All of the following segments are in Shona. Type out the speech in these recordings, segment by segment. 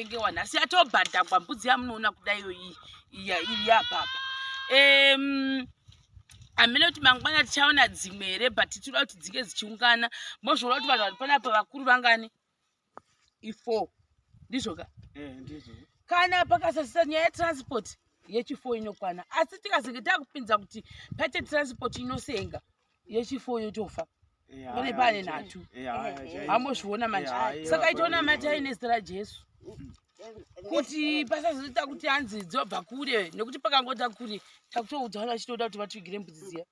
Tengewa nhasi yatobhadhagwa mbudzi yamunoona kudaiyo iyi iya iri yapapa. Hamene kuti mangwana tichaona dzimwe here, but tinoda kuti dzinge dzichiungana. Mozviona kuti vanhu vari panapa vakuru vangani? I4. Ndizvo ka? Ndizvo. Kana pakasasisa nyaya yetransport yechi4 inokwana, asi tikazenge takupinza kuti paite transport inosenga yechi4 yotofa. Pane pane nhatu. Ambozviona manje. Saka itoona matai nezita raJesu kuti pasazoita kuti hanzi dzobva kure, nekuti pakangota kure takutoudza vana vachitoda kuti vatvigire mbudzi dziya,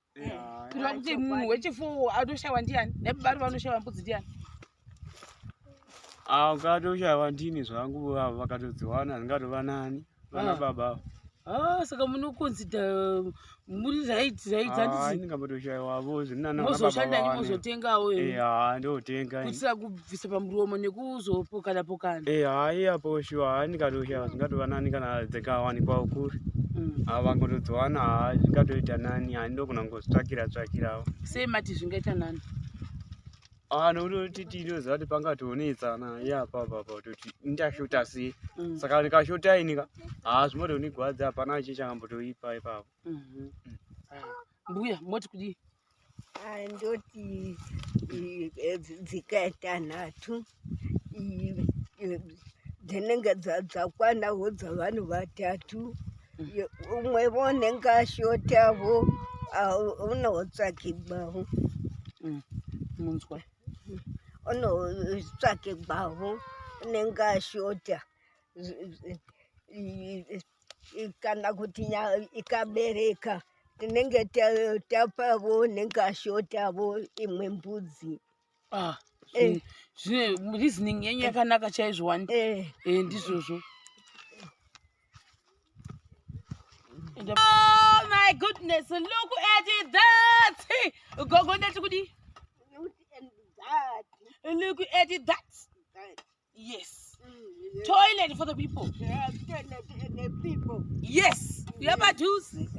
kureva kuti munhu wechi4 anoshaiwa ndiani? Nebari vanoshaiwa mbudzi ndiani? Ukatoshaiwa ndini zvangu, vakatodziwana zvingatova nani vana baba. Ah, saka munoconsider muri right, handiti? Ndingambotoshaiwavo zvinana. Mozoshanda ni mozotengawo? Eya, ndotenga. Kuitira kubvisa pamuromo nekuzopokana pokana. Eya, iyapo shuwa, ndikatoshaiwa zvingatova nani kana dzikawanikwa kure. Vangotodziwana, ha, zvingatoita nani, handinogona kungozvitsvakira tsvakirawo. Sei mati zvingaita nani? Ah, nokuti tinoziva kuti pangatonetsana iyapapapa kutoti ndashota sei. Saka ndikashota inika, ha, zvinotonigwadza, hapana chii chakambotoipa ipapo. Ah, mbuya, moti kudii? Ah, ndoti dzikaita nhatu dzinenge dzakwanawo dzavanhu vatatu. Umwe unenge ashotavo unotsvakigwawo. Munzwa. Unotsvakigwawo unenge ashota. Kana kuti ikabereka, tinenge tapavo unenge ashotavo imwe mbudzi. Ah, zvine reasoning yenyu yakanaka chaizvo wani. Ndizvozvo. Oh my goodness, look at that! Gogo, ndati kudi? Look at that. Look at that. Yes. Toilet for the people. Yeah, toilet and the people. Yes, yapadhuze.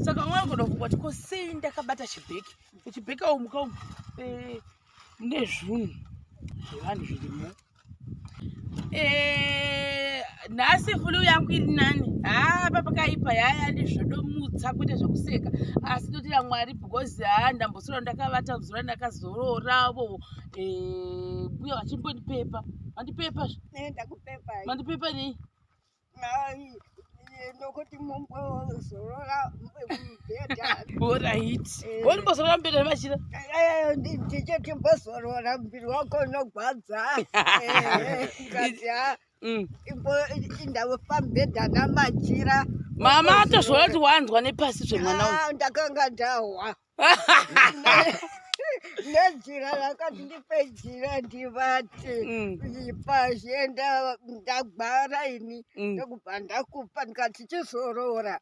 Saka unogona kufunga kuti ko sei ndakabata chibheki? Muchibheki umu kaumu mune zvinhu zvevanhu zvirimo. Nhasi flu yangu iri nani. Haa, papakaipa, yaya ndizvodomutsa kuite zvekuseka, asi totira Mwari because haa, ndamboswera ndakavata zuva, ndakazororavo. Mbuya vachimbondipepa, mandipepa. Ndakupepa. Mandipepa nei? Ai, nokuti mumbozorora mubhedha. Alright. Wonimbozorora mubhedha nemachira? Ndichiti mbozorora, muviri wako unogwadza. Ngati ha, indafa mubhedha namachira. Mama atozviona kuti wanzwa nepasi zvemwana uyu. Ah, ndakanga ndahwa nejira rakati ndipe jira ndivate. Pachienda ndagwara ini. Ndokubva ndakupa, ndikati chizorora.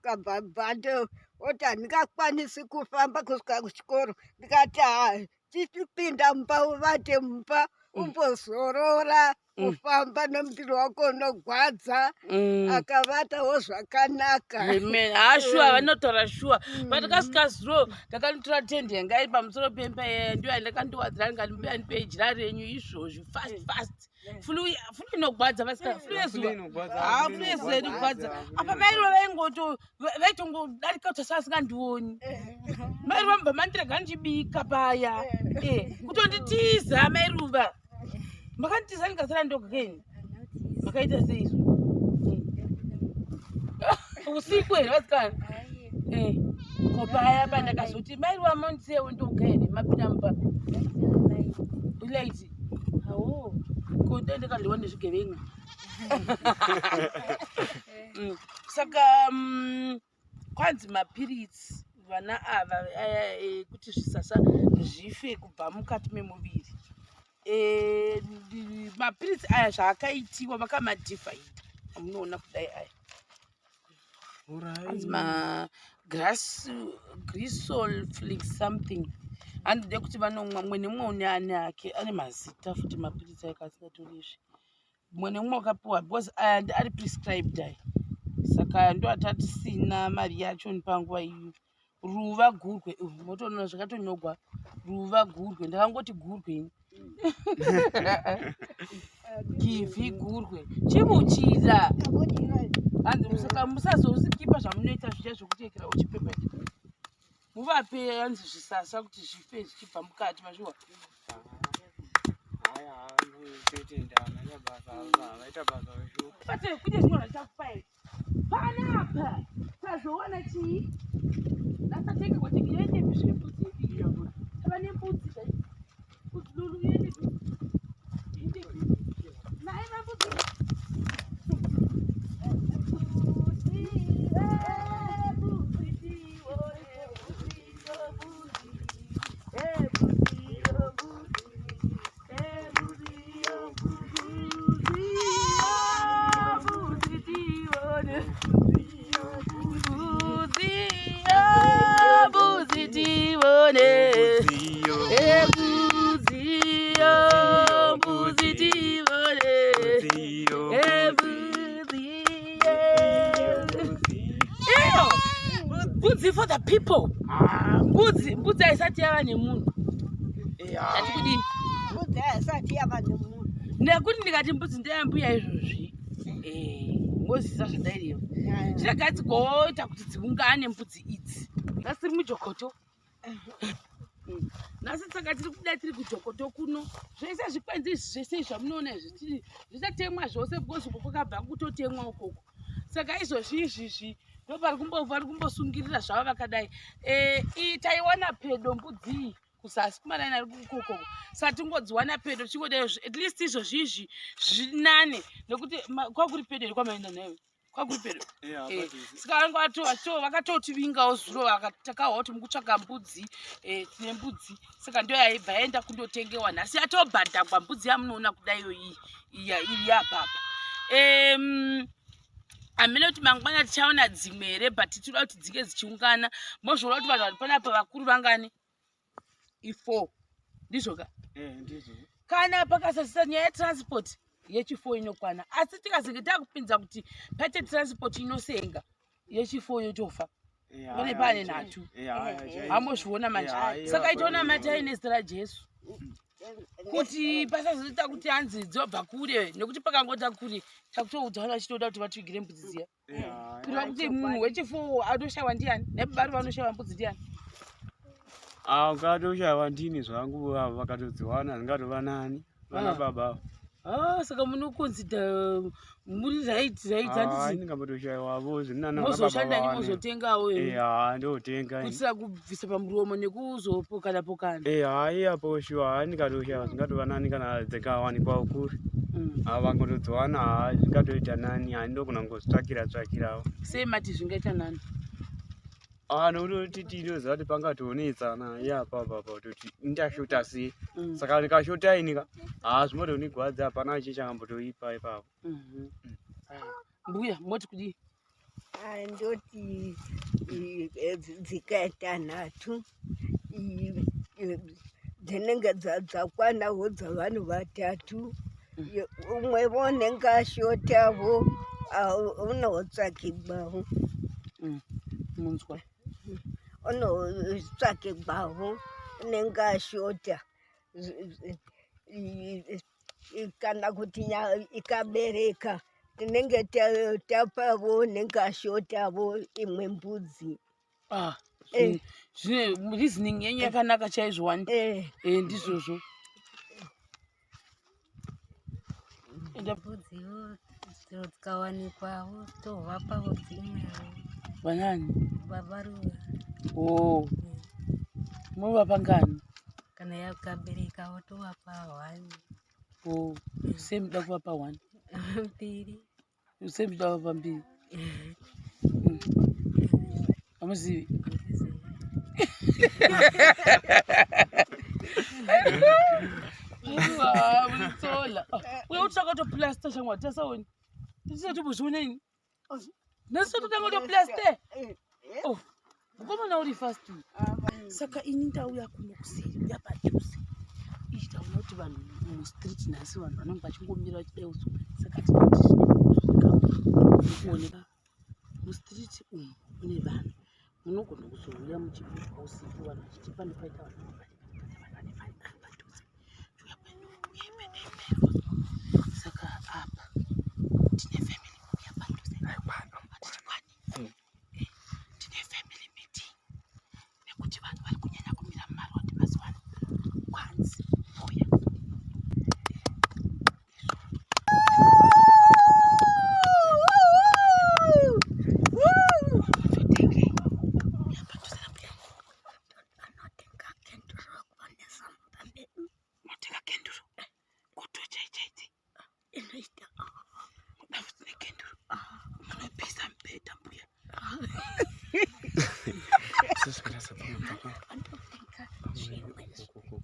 Kabva bhande oti handingakwanisi kufamba kusvika kuchikoro. Ndikati ha, chichipinda mumba uvate mumba, umbozorora kufamba nomuviri wako unogwadza. Akavatawo zvakanaka. Amen. Ha, shuwa, vanotaura shuwa. Patakasvika zuro, ndakanotora tende yanga iri pamusoro pemba, ndiyo yandakandiwadzira. Ndikati, "Mbuya, ndipei jira renyu izvozvi, fast fast." Flu inogwadza, vasikana, flu yezuva. Ha, flu yezuva inogwadza. Apa mairwa vaingoto vaitongodarika kuti asingandioni. Mairuva mubva mandirega ndichibika paya. Kutonditiza mairuva. Makanditiza, ndikasara ndoga keni. Makaita sei izvo? Usiku here, vasikana? Ko paya pandakazoti, "Mairuva, mondisiyewo ndoga here?" Mapinda mumba light. Awo, ko dai ndakadliwa nezvigevenga. Saka kwanzi mapiritsi vana ava aya ekuti zvisasa zvife kubva mukati memuviri. Mapiritsi aya zvaakaitiwa, vakamadivhaidha, amunoona kudai aya anzi magrass grisol flix something. Handide kuti vanomwa mumwe nemumwe une ane ake, ane mazita futi mapiritsi aya kasingatori izvi. Mumwe nemumwe wakapiwa because aya ari prescribed aya. Saka aya ndo atatisina mari yacho panguva iyo. Ruva gurwe, motoona zvakatonyogwa, ruva gurwe. Ndakangoti gurwe ini. Givhi gurwe chimuchira hanzi musazosikipa zvamunoita zviya zvekutekera uchipepa muvape hanzi zvisasa kuti zvife zvichibva mukati mashuwa. Kune zvimwe zvachakupai panapa tazowana chii nasatenga kwati yendepi zvembudzi tava nembudzi mbudzi lulu yendepi yendepi naye vambudzi Mbudzi for the people. Mbudzi, mbudzi haisati yava nemunhu. Ati kudini? Mbudzi haisati yava nemunhu. Nekuti ndikati mbudzi ndeyambuya izvozvi. Ngozisa zvandaireva. Chirega dzigoita kuti dziungane mbudzi idzi. Nhasi tiri mujokoto. Nhasi saka tiri kuda tiri kujokoto kuno. Zvese zvikwenzi izvi zvese zvamunoona izvi zvichatemwa zvose because uko kwakabva kutotemwa ukoko. Saka izvozvi izvizvi ndopari kumbova kumbosungirira zvavo vakadai. Iyi taiwana pedo mbudzi iyi kuzasi kumaraini ari kukoko. Saka tingodziwana pedo tichingodai at least izvozvi izvi zvinane nekuti kwakuri pedo here kwamaenda nayo. Kwakuri pedo. Saka vanenge vakatotivingawo zuro takahwa kuti mukutsvaga mbudzi, tine mbudzi. Saka ndiyo yaibva yaenda kundotengewa nhasi yatobhadhagwa mbudzi yamunoona kudai iyo iyi iri yapapa. Hamene kuti mangwana tichaona dzimwe here but tinoda kuti dzinge dzichiungana. Mozviona kuti vanhu vari panapa vakuru vangani? I4. Ndizvo ka? Ndizvo. Kana pakasasisa nyaya yetransport yechi4 inokwana. Asi tikazenge takupinza kuti paite transport inosenga yechi4 yotofa. Pane pane nhatu. Hamozviona manje. Saka itoona mati aine zita raJesu. Kuti pasazoita kuti hanzi dzobva kure nekuti pakangota kure takutoudza vanhu vachitoda kuti vativigire mbudzi dziya. Kureva kuti munhu wechi4 anoshaiwa ndiani? Nebaba vanoshaiwa mbudzi ndiani? Ukatoshaiwa ndini zvangu vakatodziwana zvingatova nani vana baba. Saka munoconsider muri right right handiti? Ndingambotoshaiwavo zvinana mozoshanda mozotengawo ndotenga kuitira kubvisa pamuromo nekuzopokana pokana. Iyapo shuwa ndikatoshaiwa zvingatova nani kana dzikawanikwa kure. Vangotodziwana zvingatoita nani handinogona kungozvitsvakira tsvakirawo. Sei mati zvingaita nani? Nokuti tinoziva kuti pangatonetsana iyapapa kuti ndashota sei. Saka ndikashota ini ka zvinotondigwadza hapana chii chakambotoipa ipapo. Mbuya moti kudii? Ndoti dzikaita nhatu dzinenge dzakwanawo dzavanhu vatatu. Umwe unenge ashotavo unotsvakigwawo. Munzwa. Unotsvakigwawo unenge ashota. Kana kuti ikabereka tinenge tapavo unenge ashotavo imwe mbudzi. Zvine reasoning yenyu yakanaka chaizvo wani. Ndizvozvo. Mbudziwo dzikawanikwawo tovapawo dzimwewo. Vanani? Baba Ruva. Oh. Munovapa ngani? Kana yakaberekawo tovapa 1. Oh. Sei muda kuvapa 1? 2. Sei muda kuvapa 2? Hamuzivi? Unitsola. Uye utsvaka kutoplasta shamwari tasaoni. Tisati tombozviona ini. Nhasi tototanga kutoplaste. Oh. Mukomana uri fast. Saka ini ndauya kuno kuseri uya padhuze. Ichi taona kuti vanhu mustreet nhasi vanhu vanenge vachingomira vachidai uso. Saka tinoti zvinenge kuoneka mustreet umu mune vanhu. Munogona kuzouya muchibva usiku vanhu vachiti pane paita vanhu vane padhuze. Saka Kuda futi nekenduru. Munopisa mubhedha mbuya.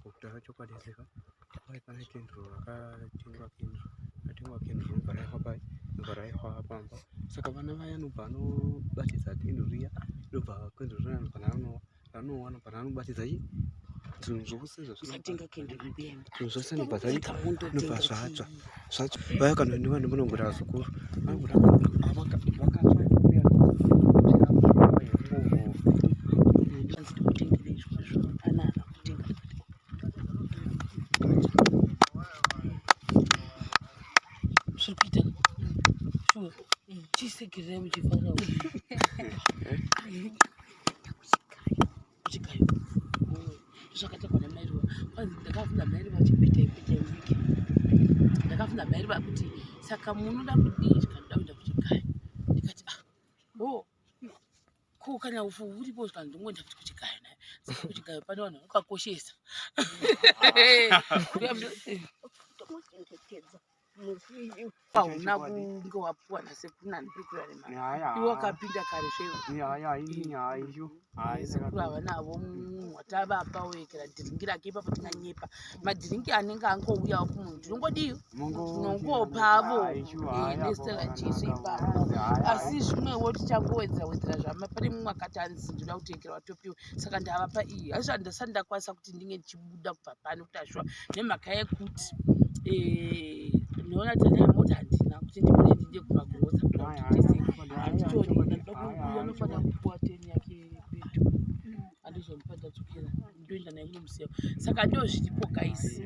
Kutaura chokwadi seka pai pane kenduru rakatengwa kenduru ratengwa kenduru robva raiswa pai robva raiswa pamba saka vana vaya nobva vanobatidza kenduru riya robva kenduru riya nobva ranowa nobva ranobatidza chi zvinhu zvose Usatenga kenduru mbuya. zvinhu zvose nobva zvaita Saka mundotenga nobva zvatsva chii? zvatsva vaya kana nevanhu vanongoti vazukuru vanongoti vakatsva mbuya Hanzi ndikutengere izvozvo. Hapana haana kutenga. Zviri kuita shuwa. Chisekerera muchifara. Kuchigayo. Zvakatakwa namai Ruva. Kwanzi ndakabvunza mai Ruva chipita ipita wiki. Ndakabvunza mai Ruva kuti saka munoda kudii zvikanzi ndoda kuenda kuchigayo. Ndikati ah, oh ko kana ufu huripo zvikanzi ndongoenda kuti kuchigayo naye. Saka kuchigayo pane vanhu vanokakoshesa. Tomuchengetedza musi Hauna kunge wapuwa nasekuru nani pekura nemari. Iwe wakapinda kare zvewe. Sekuru havanavo munhu watavapa wekera dhiringi rake ipapo tinganyepa madhiringi anenge angouyawo kumunhu tinongodiyo tinongopavo nezita raJesu ipapo asi zvimwewo tichangowedzera wedzera zvama pane mumwe akati anzi ndoda kutengera watopiwa saka ndavapa iyi asi handisati ndakwanisa kuti ndinge ndichibuda kubva pano kuti ashuwa nemhaka yekuti ndinoona kuti mota handina kuti ndibude ndinde kumagurosa kuda kuti tese handitori anofanira kupuwa 10 yake pedu handizomupa ndadzokera ndoenda naye kunomusiya saka ndo zviripo guys.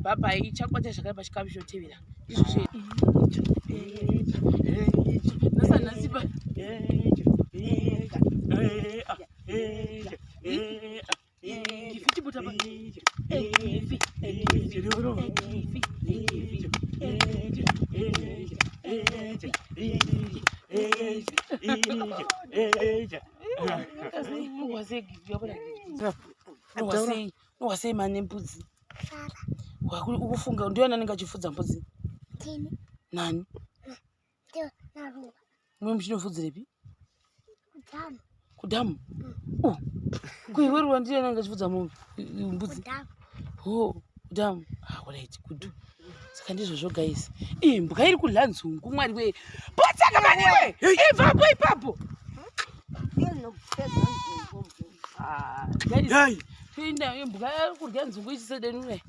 Bye bye ichakwata zvakare pachikamu chinotevera izvozvo nasanasipa. Chibuta pa evi evi evi evi evi. Wasei mane mbudzi ukufunga ndiyo anenge achifudza mbudzi nani mwe muchinofudzirepi kudhamu kuiweruwa ndiye anenge achifudza mombe mbudzi ho kudhamu. Alright, good. Saka ndizvozvo guys. Imbwa iri kudya nzungu mwari wee potsaka maniwe ibvapo ipapo. Inopedza nzungu. Ah, guys, toenda imbwa iri kudya nzungu ichisedenure.